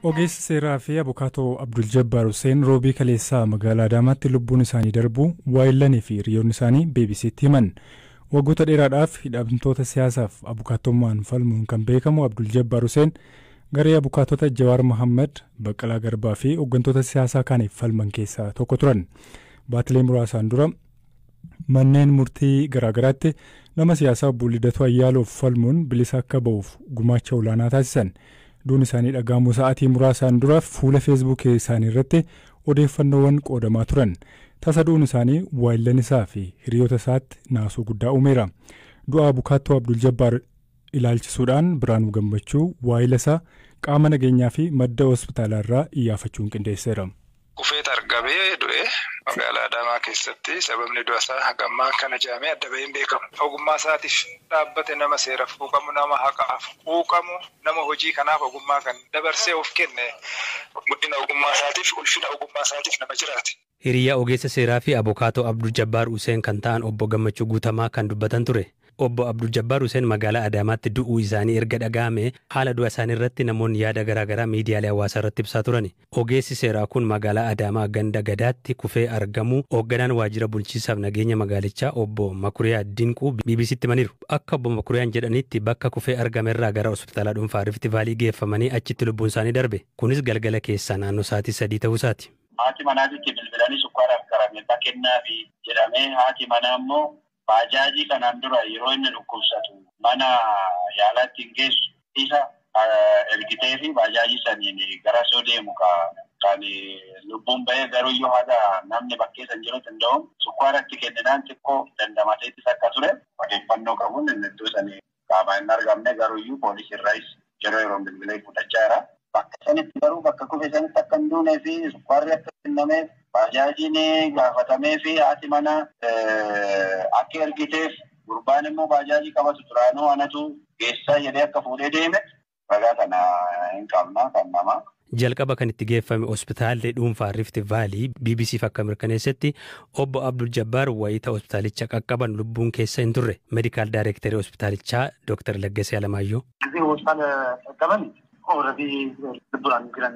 Ogeessi seeraa fi abukaatoo Abdul Jabbaar Hussein roobii kaleessaa magaalaa Adaamaatti lubbuun isaanii darbuu waayillanii fi hiriyoonni isaanii BBC'tti himan. Waggoota dheeraadhaaf hidhamtoota siyaasaaf abukaattummaan falmuun kan beekamu Abdul Jabbaar Hussein garee abukaatota Jawaar Mohaammed, Baqqalaa Garbaa fi hooggantoota siyaasaa kaaniif falman keessaa tokko turan. Baatilee muraasaan dura manneen murtii garaagaraatti nama siyaasaa obbo Lidatuu Ayyaaloof falmuun bilisa akka ba'uuf gumaacha olaanaa taasisan. Duun isaanii dhagahamuu sa'aatii muraasaan dura fuula feesbuukii isaanii irratti odeeffannoowwan qoodamaa turan. Tasa du'uun isaanii waayillan isaa fi hiriyoota isaatti naasuu guddaa uumeera. Du'a abukaattoo Abdul Jabbaar ilaalchisuudhaan Biraanuu Gammachuu waayila isaa qaama nageenyaa fi madda hospitaalaa irraa iyyaafachuun qindeesseera. Kufeet argamee du'e magaalaa Adaamaa keessatti sababni du'a isaa hagammaa kana jedhamee adda bahee hin beekamu. Ogummaa isaatiif dhaabbate nama seeraaf quuqamu, nama haqaaf quuqamu, nama hojii kanaaf ogummaa kan dabarsee of kenne guddina ogummaa isaatiif ulfina ogummaa isaatiif nama jiraate. Hiriyaa ogeessa seeraa fi abukaatoo Abdul Jabbaar Hussein kan ta'an obbo Gammachuu Guutamaa kan dubbatan ture. Obbo Abdul Jabbaar Hussein magaalaa Adaamaatti du'uu isaanii erga dhaga'ame haala du'a isaanii irratti namoonni yaada garaagaraa miidiyaalee hawaasaa irratti ibsaa turani. Ogeessi seeraa kun magaalaa Adaamaa ganda Gadaatti kufee argamuu hoogganaan waajjira bulchiinsaaf nageenya magaalichaa obbo Makuriyaa Dinquu BBC'tti himaniiru. Akka obbo Makuriyaan jedhanitti bakka kufee argame irraa gara hospitaala dhuunfaa Rift Vaalii geeffamanii achitti lubbuun isaanii darbe. Kunis galgala keessaa naannoo sa'aatii 3 ta'uu isaati. Haati manaatitti bilbilanii sukkaaraaf karameellaa kennaafi jedhamee haati manaa immoo baajaajii kanaan dura yeroo inni dhukkubsatu mana yaalaatti hin geessu isa ergitee fi baajaajii saniin gara soo deemu kan lubbuun bahee garuu yoo haga namni bakkee san jiru danda'u sukkaaratti kenninaan xiqqoo dandamateettis akka ture odeeffannoo qabuun inni iddoo sanii qaamaan hin argamne garuuyyuu poolisii irraayis yeroo yeroon bilbilee fudhachaa jira. Bakka sanitti garuu bakka kufe sanitti akka hin duunee fi sukkaarri akka kennameef baajaajiin gaafatamee fi haati mana akka ergiteef gurbaan immoo baajaajii qabatu duraanuu anatu geessaa jedhee akka fuudhee deeme ragaa kana hin qabna kan namaa. Jalqaba kan itti geeffame hospitaalli dhuunfaa Rift Vaalii BBCf akka mirkaneessetti obbo Abdul Jabbaar wayita hospitaalicha qaqqaban lubbuun keessa hin turre. Meedikaal Daayirektarii hospitaalichaa Dr. Laggasee Alamaayyoo. ጊዜ ሆስፒታል ቀቀበን ኦልሬዲ lubbuudhaan jiran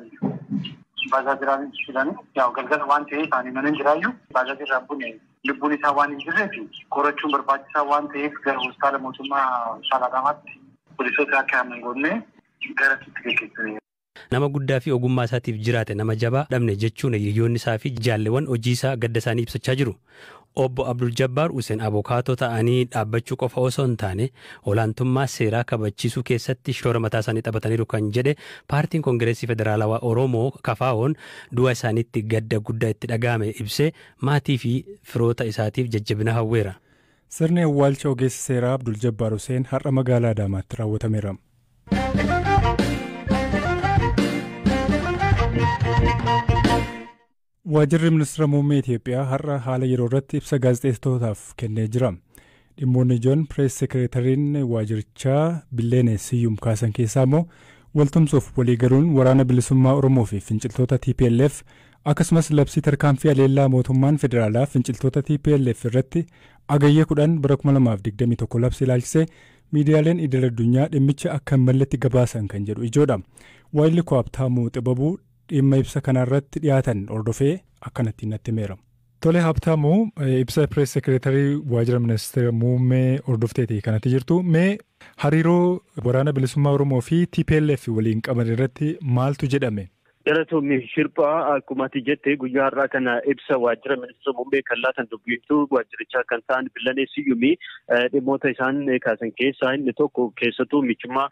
baajaajiiraan jiran yaa galgala waan ta'eef ani mana hin jiraayyuu baajaajiirraa bune lubbuun isaa waan hin jirreef qorachuun barbaachisaa waan ta'eef gara hospitaala mootummaa hospitaala Adaamaatti poolisoota akka hin goone gara itti geggeessine. Nama guddaa fi ogummaa isaatiif jiraate nama jabaa dhabne jechuun hiriyoonni isaa fi jaalleewwan hojii isaa gadda isaanii ibsachaa jiru. Obbo Abdul Jabbaar Hussein abukaatoo ta'anii dhaabbachuu qofa osoo hin taane olaantummaa seeraa kabachiisuu keessatti shoora mataa isaanii taphataniiru kan jedhe paartiin Koongireesii Federaalawaa Oromoo KFO'n du'a isaaniitti gadda guddaa itti dhaga'ame ibsee maatii fi firoota isaatiif jajjabina hawweera. Sirni awwaalcha ogeessa seeraa Abdul Jabbaar Hussein har'a magaalaa Adaamaatti raawwatameera. Waajjirri ministeera muummee Itoophiyaa har'a haala yeroo irratti ibsa gaazexeessitootaaf kennee jira. Dhimmoonni ijoon pirees sekireetariin waajjirichaa Billeenee Siyyum kaasan keessaa immoo waltumsuuf waliigaluun waraana bilisummaa Oromoo fi finciltoota TPLF akkasumas labsii tarkaanfii aleellaa mootummaan federaalaa finciltoota TPLF irratti agayyee 10 bara 2021 labsii ilaalchisee miidiyaaleen idil addunyaa dhimmicha akka hin malletti gabaasan kan jedhu ijoodha. Waayilli koo Habtaamuu Xibabuu dhimma ibsa kanarratti dhiyaatan hordofee akkanatti natti himeera. Tole Habtaamuu, ibsa pirees sekireetarii waajjira ministeera muummee hordofteeti kanatti jirtu. Mee hariiroo waraana bilisummaa Oromoo fi TPLF waliin qaban irratti maaltu jedhame? Galatoomii Shirphaa, akkuma ati jette guyyaa har'aa kana ibsa waajjira ministeera muummee kan laatan dubbiftuu waajjirichaa kan ta'an Billanee Siyyumii dhimmoota isaan kaasan keessaa inni tokko keessattuu michummaa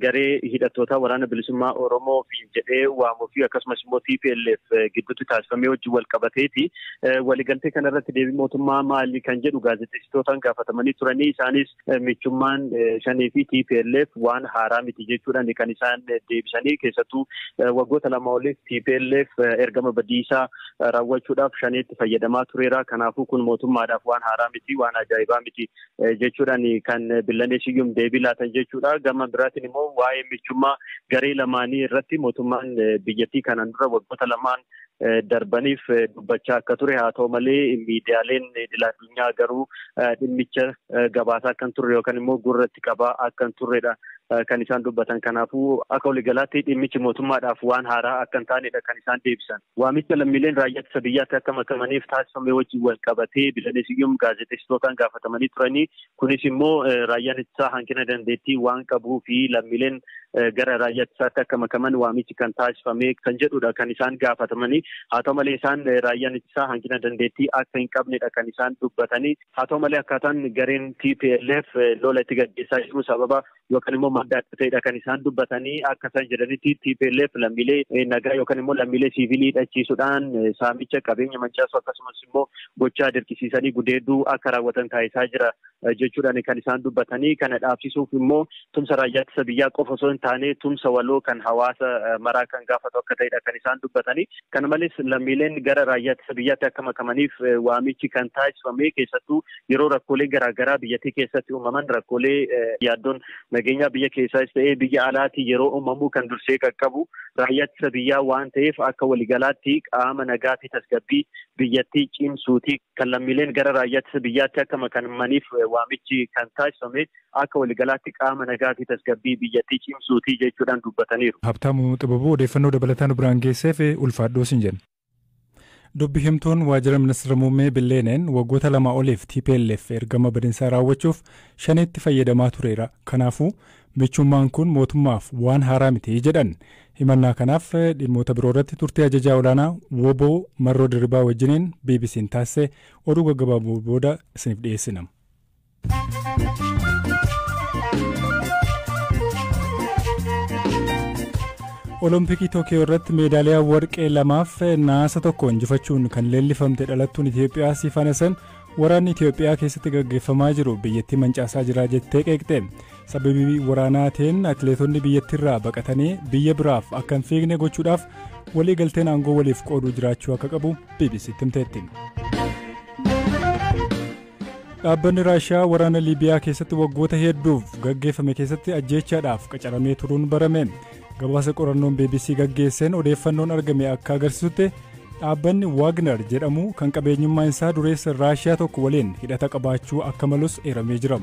garee hidhattoota waraana bilisummaa Oromoo fi jedhee waamuu fi akkasumas immoo TPLF gidduutti taasifamee wajjin wal qabateeti. Waliigaltee kanarratti deebii mootummaa maali kan jedhu gaazexeessitootaan gaafatamanii turanii isaanis michummaan shanii fi TPLF waan haaraa miti jechuudhaan kan isaan deebisanii keessattuu waggoota 2 oliif TPLF ergama badiisaa raawwachuudhaaf shaneetti fayyadamaa tureera. Kanaafuu kun mootummaadhaaf waan haaraa miti, waan ajaa'ibaa miti jechuudhaan kan Billanee Siyyum deebii laatan jechuudha. Gama biraatiin immoo waa'ee michummaa garee lamaanii irratti mootummaan biyyattii kanaan dura waggoota lamaan Darbaniif dubbachaa akka ture haa ta'u malee miidiyaaleen idil addunyaa garuu dhimmicha gabaasaa akka hin turre yookaan immoo gurratti qabaa akka hin turredha kan isaan dubbatan. Kanaafuu akka waliigalaatti dhimmichi mootummaadhaaf waan haaraa akka hin taanedha kan isaan deebisan. Waamicha lammiileen raayyaa ittisa biyyaatti akka makamaniif taasifame wajjin wal qabatee Billaanee Siyyum gaazexeessitootaan gaafatamanii turanii kunis immoo raayyaan ittisaa hanqina dandeettii waan qabuu fi lammiileen gara raayyaa ittisaatti akka makaman waamichi kan taasifame kan jedhudha kan isaan gaafatamanii. Haa ta'u malee isaan raayyaan ittisaa hanqina dandeettii akka hin qabnedha kan isaan dubbatanii. Haa ta'u malee akkaataan gareen TPLF lola itti gaggeessaa jiru sababa yookaan immoo madda akka ta'edha kan isaan dubbatanii. Akka isaan jedhanitti TPLF lammiilee nagaa yookaan immoo lammiilee siivilii hidhachiisuudhaan saamicha qabeenya mancaasuu akkasumas immoo gochaa dirqisiisanii gudeeduu akka raawwatan taasisaa jira jechuudhaan kan isaan dubbatanii. Kana dhaabsisuuf immoo tumsa raayyaa ittisa biyyaa qofa osoo hin taane tumsa waloo kan hawaasa maraa kan gaafatu akka ta'edha kan isaan dubbatanii. Kana malees lammiileen gara raayyaa ittisa biyyaatti akka makamaniif waamichi kan taasifame keessattuu yeroo rakkoolee garaagaraa biyyattii keessatti uumaman rakkoolee yaaddoon nageenyaa biyya keessaas ta'ee biyya alaatti yeroo uumamu kan dursee qaqqabu raayyaa ittisa biyyaa waan ta'eef akka waliigalaatti qaama nagaa fi tasgabbii biyyattii cimsuuti kan lammiileen gara raayyaa ittisa biyyaatti akka makamaniif waamichi kan taasifame akka waliigalaatti qaama nagaa fi tasgabbii biyyattii cimsuuti jechuudhaan dubbataniiru. Habtaamuu Xibabuu odeeffannoo dabalataan biraan geesseef ulfaadhoo siin jenna. Dubbi himtuun waajjira ministeera muummee Billeeneen waggoota 2 oliif TPLF ergama badinsaa raawwachuuf shaneetti fayyadamaa tureera. Kanaafuu michummaan kun mootummaaf waan haaraa miti jedhan. Himannaa kanaaf dhimmoota biroo irratti turtii ajajaa olaanaa Woboo Marroo Dirribaa wajjiniin BBC'n taasise oduu gaggabaaboo booda isiniif dhiyeessina. Olompikii Tookiyoo irratti meedaaliyaa warqee 2 fi naasa 1 injifachuun kan leellifamte dhalattuun Itoophiyaa Siifan Hasan waraanni Itoophiyaa keessatti gaggeeffamaa jiru biyyattii mancaasaa jira jettee qeeqxe. Sababii waraanaatiin atileetonni biyyattiirraa baqatanii biyya biraaf akka hin fiigne gochuudhaaf walii galteen aangoo waliif qooduu jiraachuu akka qabu BBC'tti himteetti. Dhaabbanni Raashiyaa waraana Liibiyaa keessatti waggoota hedduuf gaggeeffame keessatti ajjeechaadhaaf qacaramee turuun barame. Gabaasa qorannoon BBC gaggeesseen odeeffannoon argame akka agarsiisutti dhaabbanni Waagner jedhamu kan qabeenyummaan isaa dureessa Raashiyaa tokko waliin hidhata qabaachuu akka malus eeramee jira.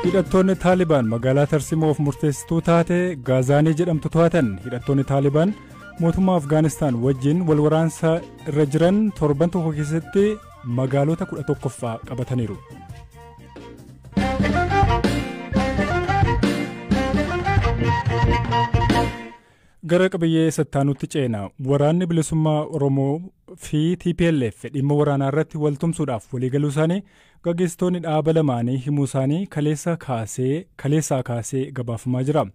Hidhattoonni Taalibaan magaalaa Tarsimoof murteessituu taate Gaazaanii jedhamtu to'atan. Hidhattoonni Taalibaan mootummaa Afgaanistaan wajjin wal waraansa irra jiran torban tokko keessatti magaalota 11ffaa qabataniiru. Gara qabiyyee sattaanutti ceena. Waraanni bilisummaa Oromoo fi TPLF dhimma waraanaa irratti waltumsuudhaaf waliigaluu isaanii gaggeessitoonni dhaaba lamaanii himuu isaanii kaleessaa kaasee gabaafamaa jira.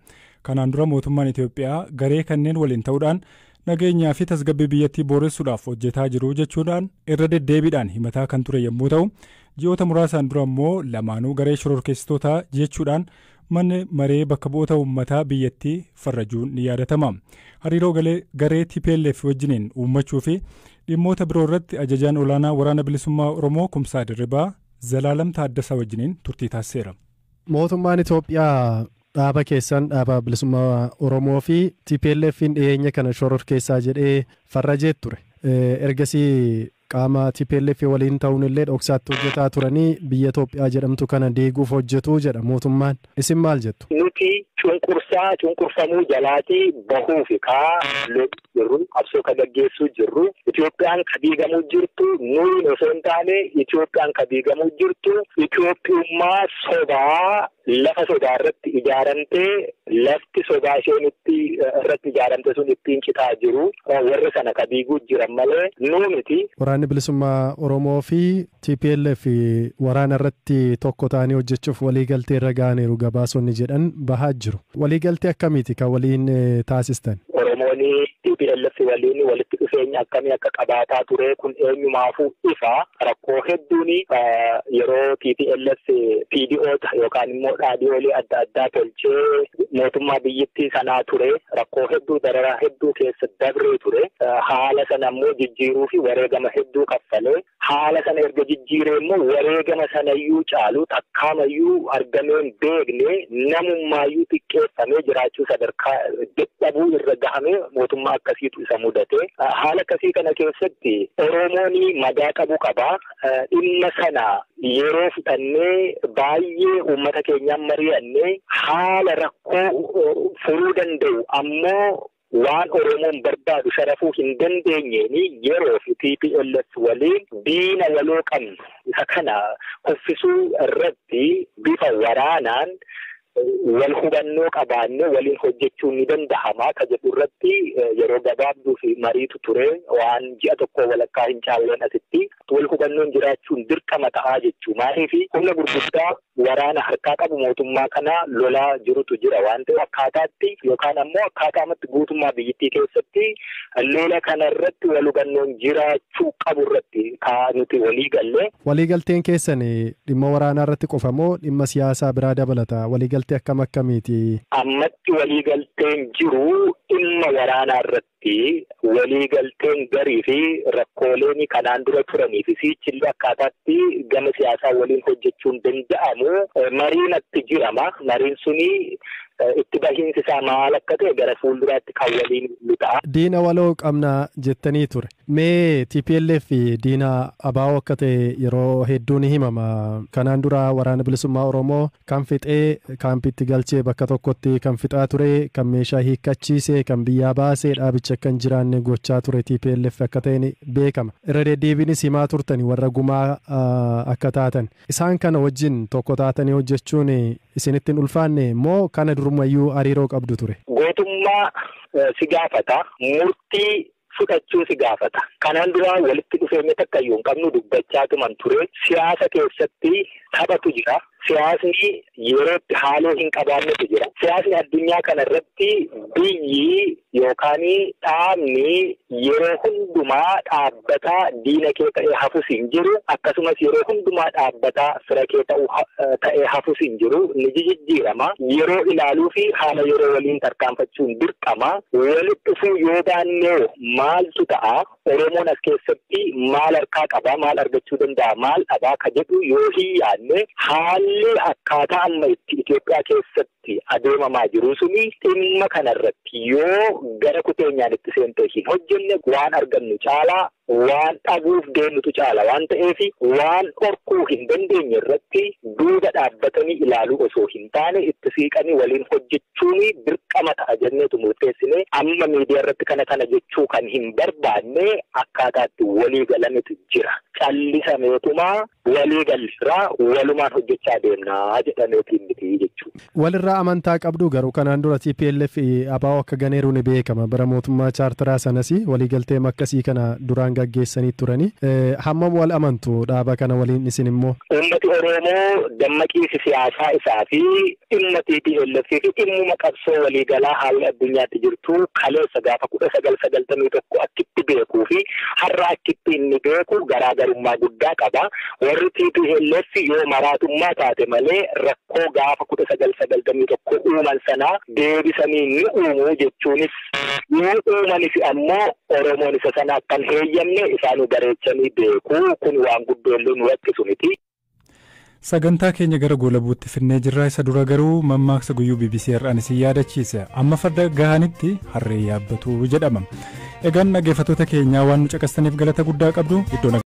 Kanaan dura mootummaan Itoophiyaa garee kanneen waliin ta'uudhaan nageenyaa fi tasgabbii biyyattii booressuudhaaf hojjetaa jiru jechuudhaan irra deddeebiidhaan himataa kan ture yommuu ta'u, ji'oota muraasaan dura immoo lamaanuu garee shororkeessitootaa jechuudhaan manni maree bakka bu'oota uummataa biyyattii farrajuun ni yaadatama. Hariiroo garee TPLF wajjiniin uummachuu fi dhimmoota biroo irratti ajajaan olaanaa waraana bilisummaa Oromoo Kumsaa Dirribaa Zalaalam Taaddasaa wajjiniin turtii taasiseera. Mootummaan Itoophiyaa dhaaba keessan dhaaba bilisummaa Oromoo fi TPLF'n dhiyeenya kana shororkeessaa jedhee farrajee ture. Ergasii qaama TPLF waliin ta'uun illee dhoksaatti hojjetaa turanii biyya Itoophiyaa jedhamtu kana deeguuf hojjetu jedha mootummaan. Isin maal jettu? Nuti cunqursaa cunqurfamuu jalaatii bahuuf kaa jirru qabsoo ka gaggeessuu jirru Itoophiyaan ka diigamuu jirtu nuyi osoo hin taane Itoophiyaan ka diigamuu jirtu Itoophiyummaa sobaa lafa sodaa irratti ijaaramtee lafti sodaa isheen irratti ijaaramte sun ittiin citaa jiru warri sana ka diiguu jiran malee nuu miti. Waraanni bilisummaa Oromoo fi TPLF waraana irratti tokko ta'anii hojjechuuf waliigaltee irra ga'aniiru gabaasonni jedhan bahaa jiru. Waliigaltee akkamiiti kan waliin taasistan? Oromoon TPLF waliin walitti dhufeenya akkamii akka qabaataa ture kun eenyumaafuu ifa. Rakkoo hedduun yeroo TPLF PDO yookaan immoo dhaabbilee adda addaa tolchee mootummaa biyyattii sanaa ture rakkoo hedduu dararaa hedduu keessa dabree ture. Haala sana immoo jijjiiruu fi wareegama hedduu kaffalee haala sana erga jijjiiree immoo wareegama sanayyuu caalu takkaamayyuu argameen beekne namummaayyuu xiqqeeffamee jiraachuu sadarkaa dadhabuu irra gahamee mootummaa akkasii Akkasiitu isa mudate. Haala akkasii kana keessatti Oromoon madaa qabu qaba. Dhimma sana yeroo fudhannee baay'ee uummata keenyaan mari'annee haala rakkoo furuu danda'u ammoo waan Oromoon barbaadu sharafuu hin dandeenyeen yeroo fi TPLF waliin diina waloo qabnu isa kana kuffisuu irratti bifa waraanaan wal hubannoo qabaannee waliin hojjechuun ni danda'ama ka jedhu irratti yeroo gabaabduu fi mariitu ture waan ji'a tokko walakkaa hin caalleen asitti wal hubannoon jiraachuun dirqama ta'aa jechuu. Maaliif humna gurguddaa waraana harkaa qabu mootummaa kana lolaa jirutu jira waan ta'eef akkaataatti yookaan ammoo akkaataamatti guutummaa biyyattii keessatti lola kana irratti wal hubannoon jiraachuu qabu irratti nuti walii galle. Waliigalteen keessan dhimma waraanaa irratti qofa moo dhimma siyaasaa biraa dabalata? Waliigaltee akkam akkamiiti? Ammatti waliigalteen jiru dhimma waraanaa irratti waliigalteen garii fi rakkooleen kanaan dura turanii fi sichillee akkaataatti gama siyaasaa waliin hojjechuun danda'amu mariin itti jirama. Mariin suni itti bahiinsi isaa maal akka ta'e gara fuulduraatti kan waliin ta'a. Diina waloo qabna jettanii ture. Mee TPLF diina ABO akka ta'e yeroo hedduu ni himama. Kanaan dura waraana bilisummaa Oromoo kan fixee kaampitti galchee bakka tokkotti kan fixaa ture, kan meeshaa hiikkachiise, kan biyyaa baasee dhaabicha akka hin jiraanne gochaa ture TPLF akka ta'e ni beekama. Irra deddeebiinis himaa turtani warra gumaa akka taatan. Isaan kana wajjin tokko taatanii hojjechuun isinitti hin ulfaanne moo kana durumayyuu hariiroo qabdu ture? Gootummaa si gaafata, murtii fudhachuu si gaafata. Kanaan dura walitti dhufeenya takkayyuu hin qabnu dubbachaa tuman ture. Siyaasa keessatti taphatu jira. Siyaasni yerootti haaloo hin qabaannetu jira. Siyaasni addunyaa kana irratti biyyi yookaan dhaabni yeroo hundumaa dhaabbataa diina kee ta'ee hafus hin jiru. Akkasumas yeroo hundumaa dhaabbataa fira kee ta'ee hafus hin jiru. Ni jijjiirama. Yeroo ilaaluu fi haala yeroo waliin tarkaanfachuun dirqama. Walitti dhufuu yoo baannee maaltu ta'a? Oromoon as keessatti maal harkaa qaba? Maal argachuu danda'a? Maal dhabaa? Ka jedhu yoo hin yaadne haalli akkaataa amma itti Itoophiyaa keessatti adeemamaa jiru suni dhimma kanarratti yoo gara kuteenyaan itti seentee hin hojjenne waan argannu caalaa waan dhabuuf deemnutu caala waan ta'eef waan dhorkuu hin dandeenye irratti duuba dhaabbatanii ilaaluu osoo hin taane itti siiqanii waliin hojjechuun dirqama ta'a jenneetu murteessine. Amma miidiyaa irratti kana kana jechuu kan hin barbaanne akkaataatti walii galametu jira. Callisameetumaa walii galirraa walumaan hojjechaa deemnaa jedhameetiin miti jechuudha. Walirraa amantaa qabdu garuu kanaan dura TPLF ABO akka ganeeru ni beekama. Bara mootummaa chaartaraa sanas waliigaltee akkasii kana duraan gaggeessanii turani. Hammam wal amantu dhaaba kana waliin isin immoo? Uummati Oromoo dammaqiinsi siyaasaa isaa fi dhimma TPLF fi dhimmuma qabsoo waliigalaa haalli addunyaatti jirtu kaleessa gaafa 1991 akkitti beekuu fi har'a akkitti inni beeku garaagarummaa guddaa qaba. Warri TPLF yoo maraatummaa taate malee rakkoo gaafa 1991 uuman sanaa deebisanii ni uumuu jechuunis yoo uumanis ammoo Oromoon isa sana akkan heeyyamne isaanuu bareechanii beekuu kun waan guddoollee nu rakkisu miti. Sagantaa keenya gara goolabuutti finnee jirra. Isa dura garuu mammaaksa guyyuu BBC irraan isin yaadachiisa. Amma farda gahanitti harree yaabbatu jedhama. Egaan dhaggeeffattoota keenyaa waan nu caqastaniif galata guddaa qabdu. Iddoo